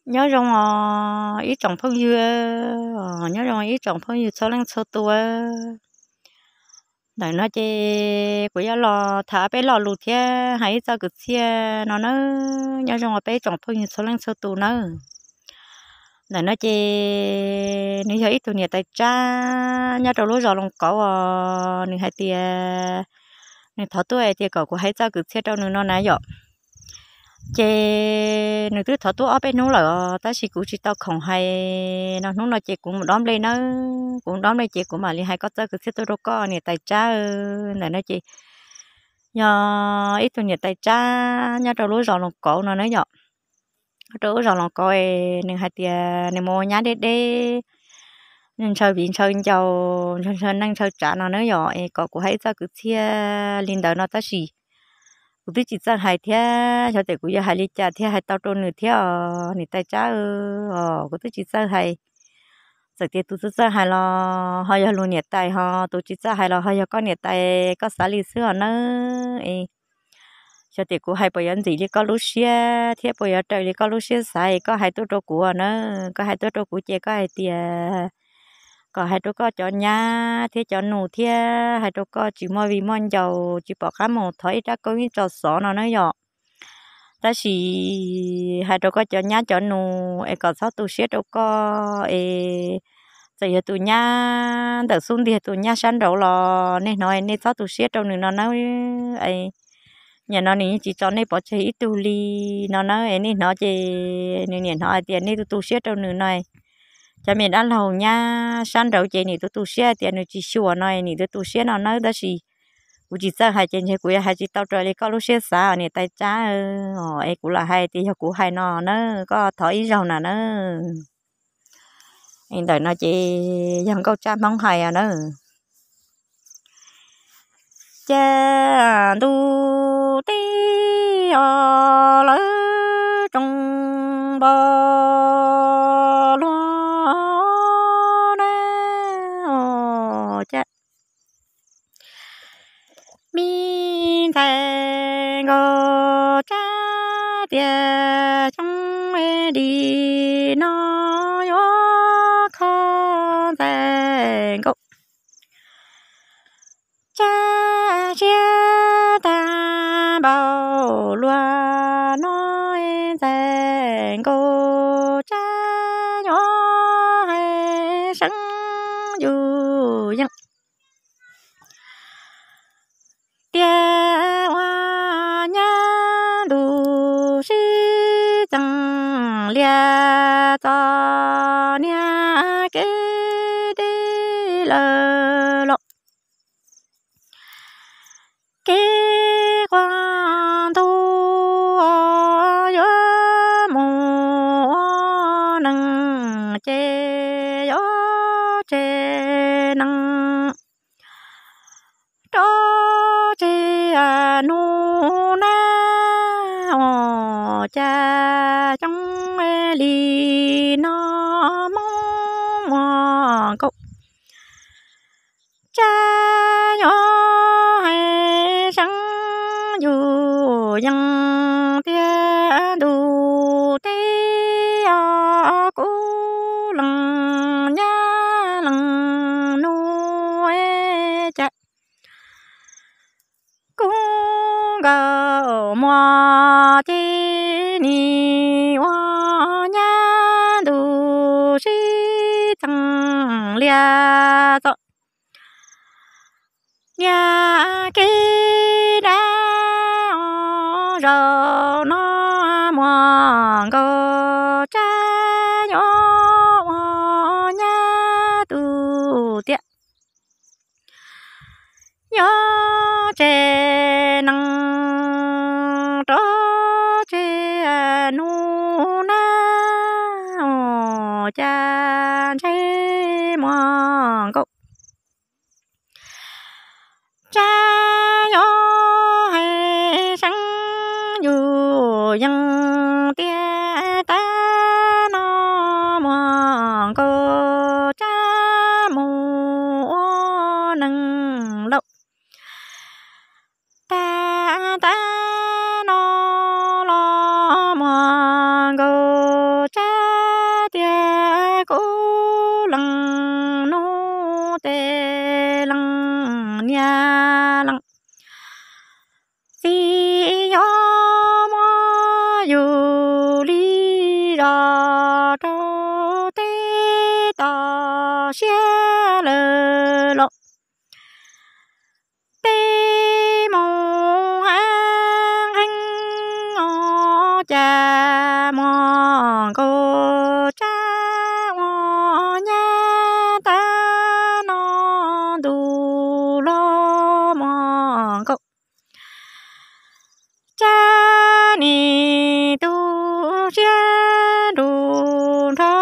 Nyob zoo os ib tsoom phooj ywg, nyob zoo ib tsoom phooj ywg txhua leej txhua tus. Ntawm no ces kuv yuav los tham peb lo lus thiab hais ib txoj kwv txhiaj no nawb. Nyob zoo peb tsoom phooj ywg txhua leej txhua tus nawb. Ntawm no ces nws yog ib tug niam tais tsab nyob rau lub zos Loos Kauv os, nws hais tias nws thov tuaj hais tias kom kuv hais txoj kwv txhiaj rau nws no na yom. Ces nws twb thov tuaj ob peb hnub lawm os, tab sis kuv tsis tau khoom hais no, hnub no ces kuv mus dob nplej nawb, kuv mus dob nplej ces kuv mam li hais koj txoj kwv txhiaj tuaj rau koj niam tais tsab. Ntawm no ces yog ib tug niam tais tsab nyob rau lub zos Loos Kauv no na yom. Rau lub zos Loos Kauv, nws hais tias nws mus ua nyab deb deb, ntshaw viv ntshaw ncaus, ntshaw neej ntshaw tsav no na yom, es kom kuv hais ib txoj kwv txhiaj li ntawd no tab sis kuv twb tsis txawj hais thiab, xyov tias kuv yuav hais li cas thiaj hais tau rau nws thiab os niam tais tsab os, kuv twb tsis txawj hais. Txawm tias tus txawj txawj hais los ho yog luag niam tais, ho tus tsis txawj hais los ho yog koj niam tais koj xav li xwb os nawb. Xyov tias kuv hais puas yuav ntxim li koj lub siab thiab puas yuav raws li koj lub siab xav, koj hais tuaj rau kuv nawb, koj hais tuaj rau kuv ces koj hais tias kom hais rau koj cov nyab thiab cov nus thiab hais rau koj tsis muaj viv muaj ncaus, tsis pom qab mus thov ib rab koob ib tso xov no na yom. Tab sis hais rau koj cov nyab cov nus es kom txhob tu siab rau koj es txawm yog tus nyab ntawm xub ntiag tus nyab sab nraud los nej hnov nej txhob tu siab rau nws no nawb. Nim no nws yeej tsis tso nej pov tseg ib tug li no nawb, es nej hnov ces nws niam hnov hais tias nej tu tu siab rau nws no. Cov me dab laug nyab sab nraud ces nws tu tu siab tias nws tsis xyuas no, nws tu tu siab no nawb, tab sis kuv tsis txawj hais ces ntshe kuv yuav hais tsis tau raws li koj lub siab xav niam tais tsab. Es kuv lam hais tias yog kuv hais no nawb, koj thov ib zaug na nawb. Ntawm no ces yog nkauj tsab Hmoob hais nawb. Ces ntu tij os lawv tsoom npau luag na, ces me ntxhais nkauj tsab tias xyoo li no yuav kho ntxhais nkauj tsab siab tag npaum luaj no, ntxhais nkauj tsab yuav hais seeb yus yeej tias ua nyab ntu sib txeem lias txom niag kev deb lawm los kev quaj ntuj yuav mus ua neeg ces yuav tseg neeg rov tseg hnub nag os, cas xyoo li no Hmoob muaj nkauj tsab yuav hais seeb yus yeej tiag ntu tij os, kuv leej nyab leej nus cas kuv nkawm muag ces nim ua nyab ntu sib txeem lias txom niag kev dab os. Zaum no muaj nkauj tsab yuav ua nyab tus tiag yuav tseg neeg rov tseg hnub nag os, cas ntshe muaj nkauj tsab yuav hais seeb yus yeej tiag, tab no muaj nkauj tsab mus ua neeg lauj. Tag tab no los muaj nkauj tsab yus li zos rau teb toj siab lawm los. Peb mus hab nqeeb os, cas muaj nkaus tsab ua nyab tab no ntuj los muaj nkaus tsab nim tu siab nrug nrho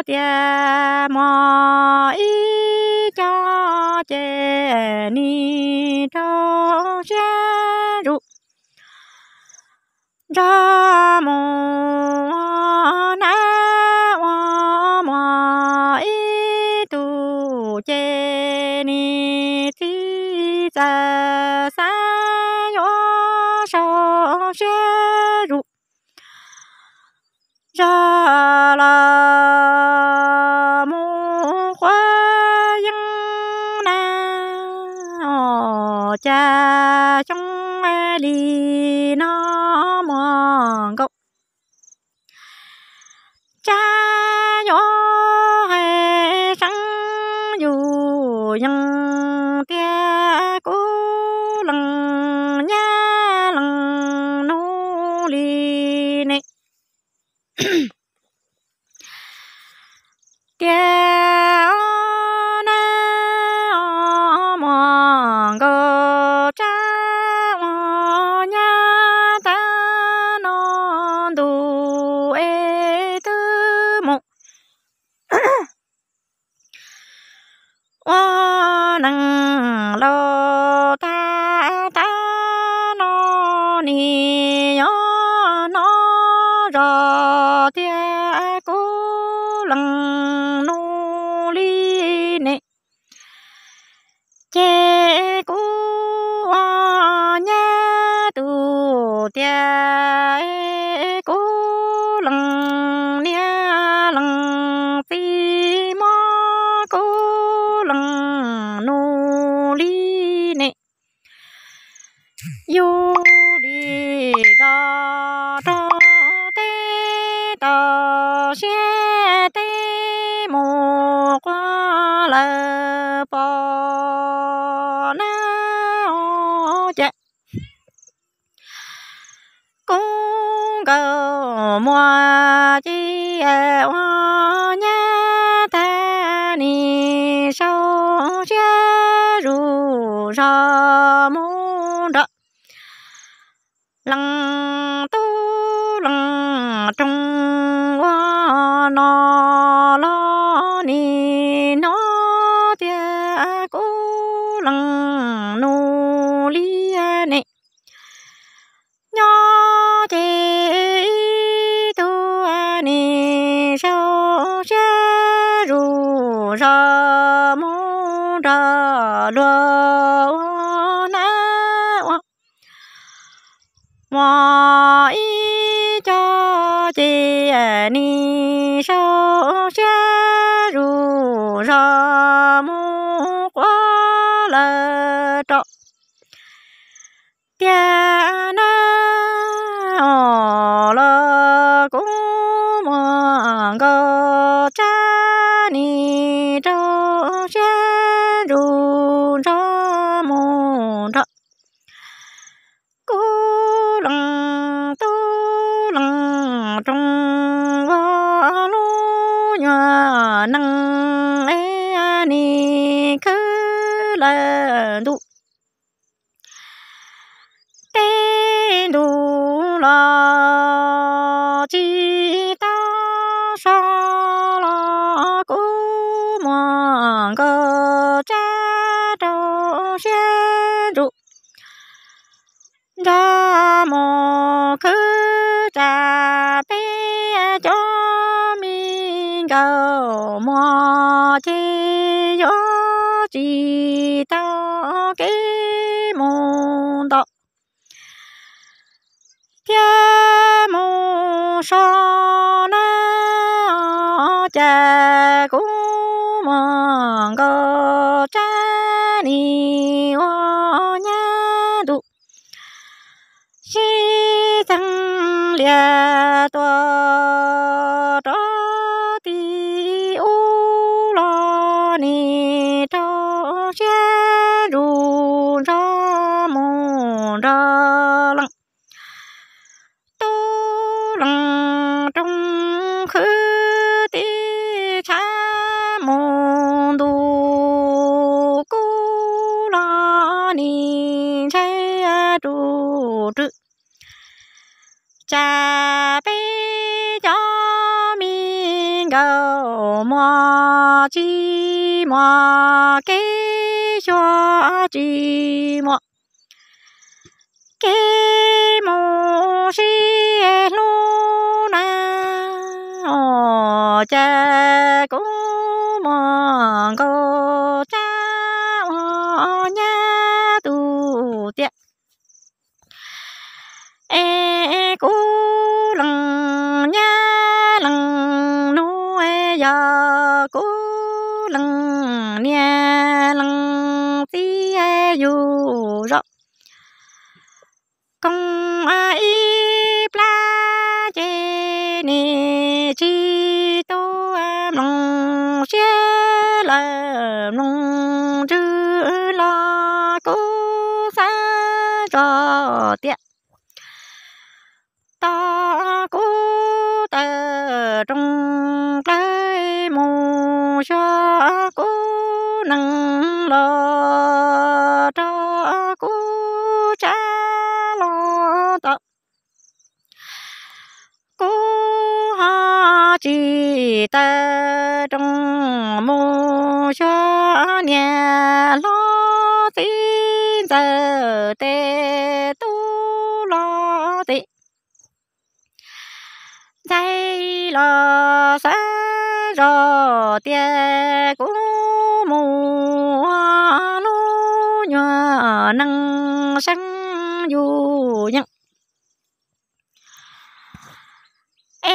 tias muaj ib co ces nim rau siab zus nrog mus ua nab ua muag ib tug ces nim txij txawm xav yuav sau siab zus zog los mus quav yeeb na, cas xyoo li no muaj nkaus tsab yuav hais seeb yus yees tias kuv lees nyab lees nub li ne. Tias nab muaj nkaus tsab ua nyab tab no ntuj es twb mus ua neeg laus tag, tab no nim yog hnov zog tias kuv lees nub li ne. Ces kuv ua nyab tus tias kuv lees niam lees txiv muab kuv lees nub li ne. Yus li zos rau teb toj siab teb mus quav lawm pom na ua cas kuv nkawd muaj ci ua nyab tag nim sau siab zus zog mus nrog leej tub leej roog ua no los nim hnov tias kuv lees nub li ne. Nyob ces ib tug nim sau siab zus zog mus nrog luag ua nab ua muag ib co ces nim sau siab zus zog mus quav lawm rau tias nab los kuv muaj nkaus tsab nim rau siab zus zog mus nrog kuv leej tub leej roog ua lub nyuag neej es nim khwv lawm ntuj teb ntuj los tsis tau so los kuv muaj nkaus tsab rau siab zus nrog mus khwv tsam peb cov me nkawm muag ces yuav tsis tau kev mus nto thiab mus so na, cas kuv muaj nkaus tsab nim ua nyab ntuj sib txeeg Yog tuaj rov tim ub los nim rau siab ntsuj nrog mus nrog leej tub leej rooj khwb tib tshav mus ntu kub los nim ntshai rus rwm. Tsam peb cov me nkauj muag tsis muaj kev xyuas tsis muaj kev mus sib hlub na, cas kuv muaj nkauj tsab ua nyab tus tiag. Es kuv leej nyab leej nus, yog kuv leej niam leej txiv yus zov koom ib plab ces nim tsis tu mloog siab lawm mloog ntsws los kuv xav zog tias tos kuv tawm rooj plawv mus xyuas kuv nees los rau kuv tsab los tom. Kuv ho tsis tawm rooj mus xyuas niam hlob txiv ntxawm tes tub los tes ntxhais los xav zog tias kuv mus ua lub nyuag neej seeb yus yeej.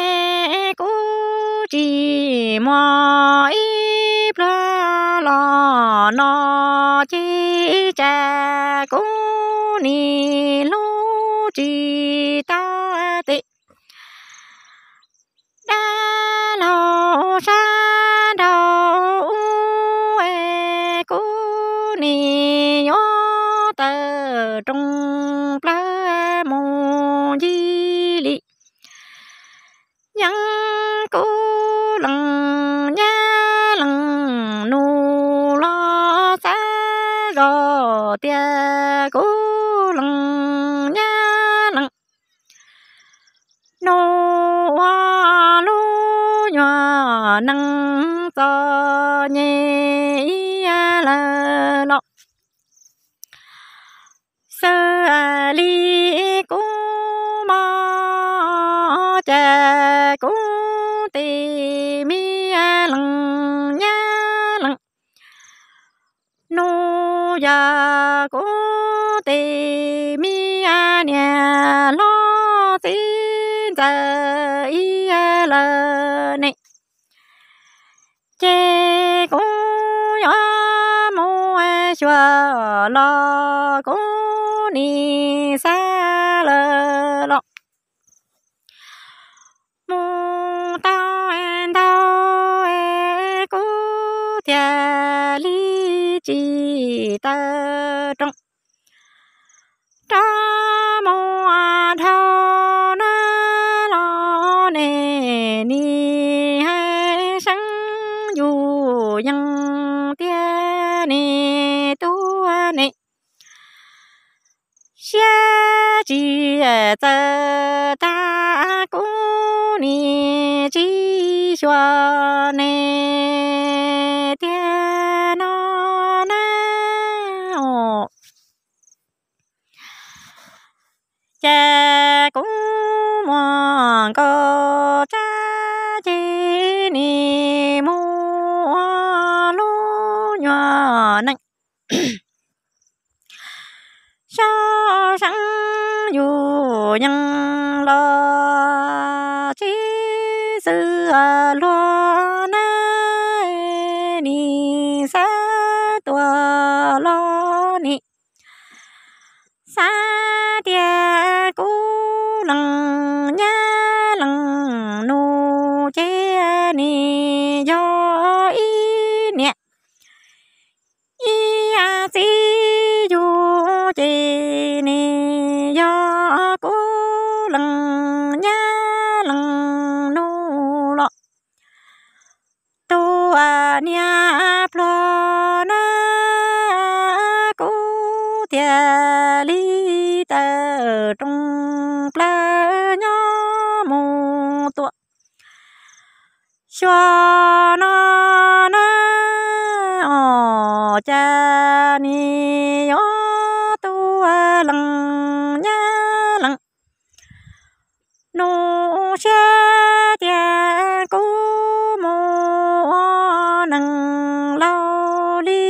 Es kuv tsis muaj ib pluag los no ces tsam kuv nim hlub tsis tau tes dab laug sab nraud ub, es kuv nim yuav tawm rooj plawv mus ncig li. Yeej kuv leej nyab leej nus los xav zog tias kuv leej nyab leej nus ua lub nyuag neej txom nyem ib yam lawm los xws li kuv mob, ces kuv tes me leej nyab leej nus, yog kuv tes me niam hlob txiv ntxawm ib yam lawm ne, ces kuv yuav mus xyuas los kuv nim xav lawm los mus tau ntau, kuv thiaj li tsis tawm rooj rov mus dhau na los ne, nim hais seeb yus yeej tiag ne, tub ne. Siab tsis txawj tag kuv nim tsis xyuas ne tiag no na. Ces kuv muaj nkauj tsab ces nim mus ua lub nyuag neej sab seeb yus yeej los tsis xwb luag na, nim xav tuaj los nim xav tias kuv leej nyab leej nus los. Tus niag pluag na, kuv thiaj li tawm rooj plaws nyob mus tua. Xyuas no na, os, cas nim yuav tuaj leej nyab leej nus siab tiag. Kuv mus ua neeg laus li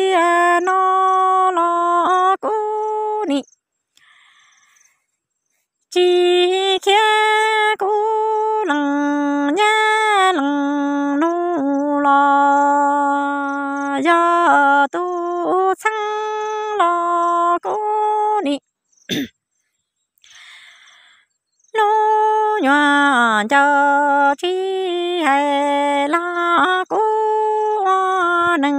no los kuv nim tsis khiav kuv leej nyab leej nus los, yog tus txheeb los kuv nim hlub nyuag ncaus. Tsis hais los kuv ua neeg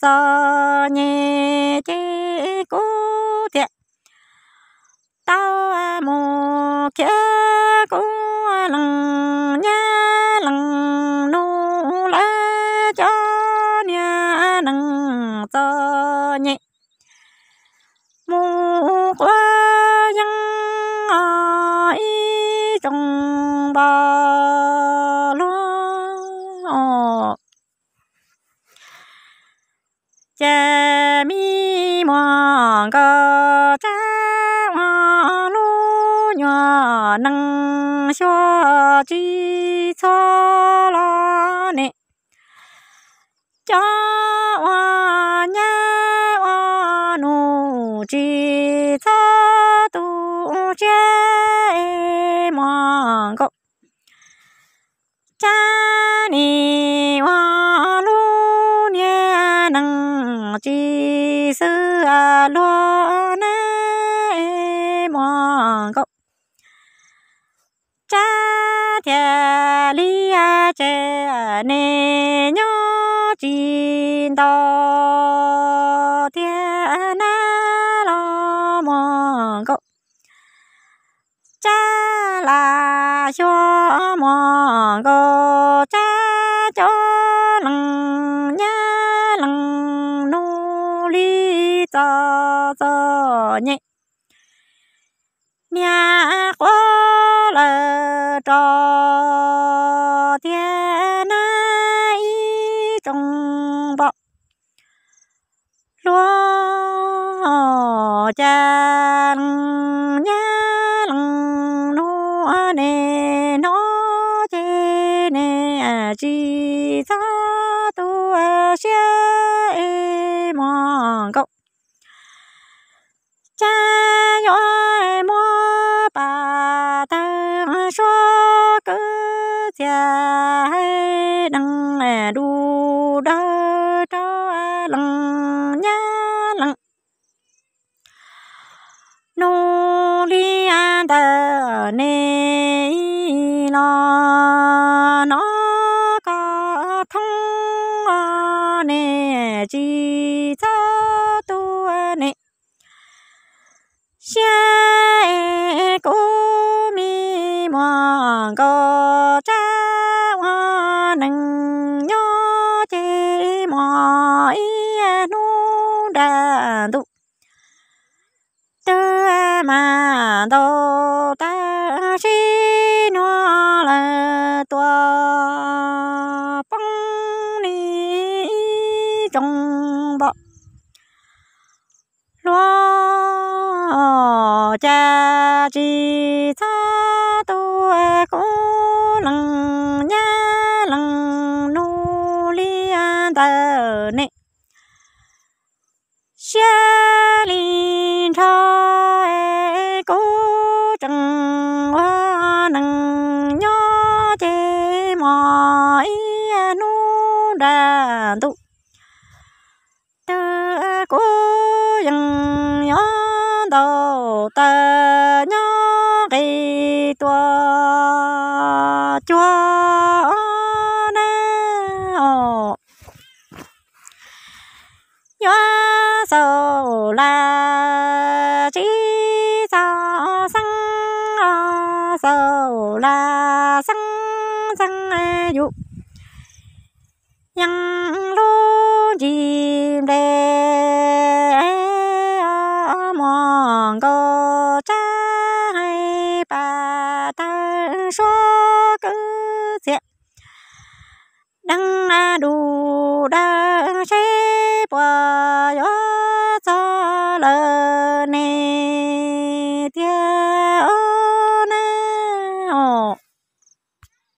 txom nyem ces kuv thiaj tau mus khiav kuv leej nyab leej nus lawv cov niag neeg txom nyem mus quav yeeb ib tsoom npog luag. Ces me muam nkauj tsab ua lub nyuag nees xyuas tsis txhob los ne, cov ua nyab ua nus tsis txhob tu siab. Muam nkauj tsab nim ua lub niag nees tsis xwb luag na. Muam nkauj tsab thiaj li tseg ne, nyob tsis ntau tiag na los muam nkauj tsab lam xyuas muam nkauj tsab cov leej nyab leej nus li txom txom nyem. Niag quav lawm rov tiag na ib tsoom npog luag. Cas leej nyab leej nus ne hnov ces ne tsis txhob tu siab. Muam nkauj tsab yuav muab pas tawg suab kwv txhiaj hais dees du dawg rau leej nyab leej nus li ntawm ne los hnov koj thoob ne tsis txhob tu ne siab. Kuv me muam nkauj tsab ua neeg nyob ces muaj ib hnub nra ntuj twb mas ntau tag sib nuag lawm tua poob li ib tsoom npog luag. Cas tsis txhob tu kuv leej nyab leej nus li ntawm ne siab li nrho. Kuv tseem ua neeg nyob ces muaj ib hnub nra ntuj twg kuv yeej yuav ntaus taws nyob nqis tua cuag na. Yuav xaus las tsis txog xeeb, xaus las xeeb yus yeej lub ncig nplej, muaj nkaus tsab hais pam tawg suab kwv txiav, deev du dawg seb puas yuav